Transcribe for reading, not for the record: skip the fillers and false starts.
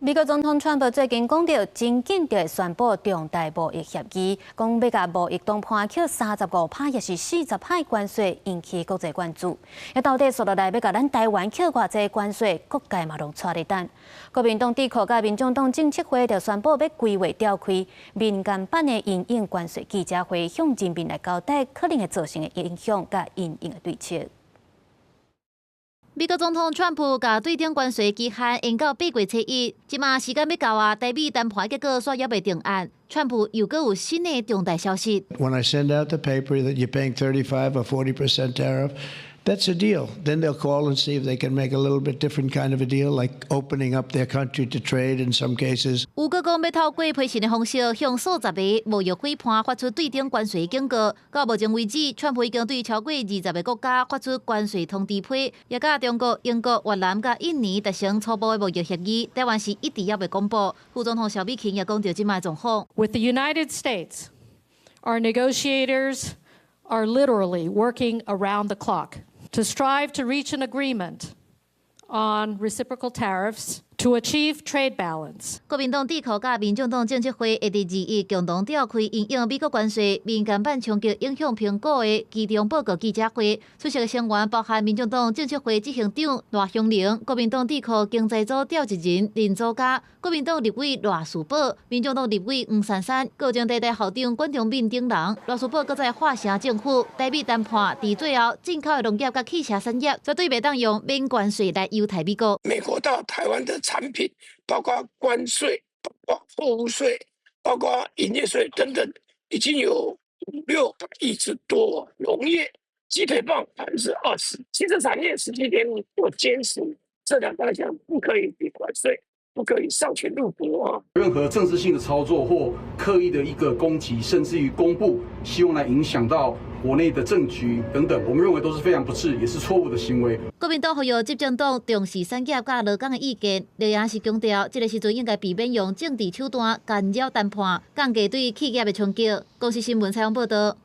美國總統川普最近講著，真緊就會宣布重大貿易協議，講欲共貿易談判扣35趴，抑是40趴關稅，引起國際關注。啊，到底紲落來欲共咱台灣扣偌濟關稅，各界嘛攏𤆬咧等。國民黨智庫佮民眾黨政策會就宣布欲規劃召開敏感版的因應關稅記者會，向人民來交代可能會造成的影響佮因應的對策。美國總統川普共對等關稅期限延到8月初1，這馬時間欲到啊，台美談判結果煞猶未定案。川普又閣有新的重大消息。 When I send out the paper that you're paying 35 or 40% tariff, that's a deal. Then they'll call and see if they can make a little bit different kind of a deal, like opening up their country to trade in some cases. 有閣講欲透過批信的方式，向數十个貿易夥伴發出對等關稅警告。到目前為止，川普已經對超過20個國家發出關稅通知批，也佮中國、英國、越南佮印尼達成初步的貿易協議，台灣是一直猶未公布。副總統蕭美琴也講著這擺狀況。 With the United States, our negotiators are literally working around the clock to strive to reach an agreement on reciprocal tariffs to achieve trade balance. 國民黨智庫佮民眾黨政策會會佇21共同召開因應美國關稅敏感版衝擊影響評估的期中報告記者會，出席的成員包含民眾黨政策會執行長賴香伶、國民黨智庫經濟組召集人林祖嘉、國民黨立委賴士葆、民眾黨立委黃珊珊、高雄台大校長管中閔等人。賴士葆閣再化聲政府，台美談判佇最後進口的農業佮汽車產業，絕對袂當用免關稅來優待美國。美國到台灣的產品，包括關稅、包括貨物稅、包括營業稅等等，已經有五六百億之多。農業雞腿棒20%，汽車產業17.5。我堅持這兩大項不可以抵關稅，不可以喪權辱國啊！任何政治性的操作或刻意的一個攻擊，甚至於公布，希望來影響到國內的政局等等，我們認為都是非常不智，也是錯誤的行為。國民黨呼籲執政黨重視產業佮勞工的意見，綠營是強調，這个時陣應該避免用政治手段干擾談判，降低對企業的衝擊。公視新聞採訪報導。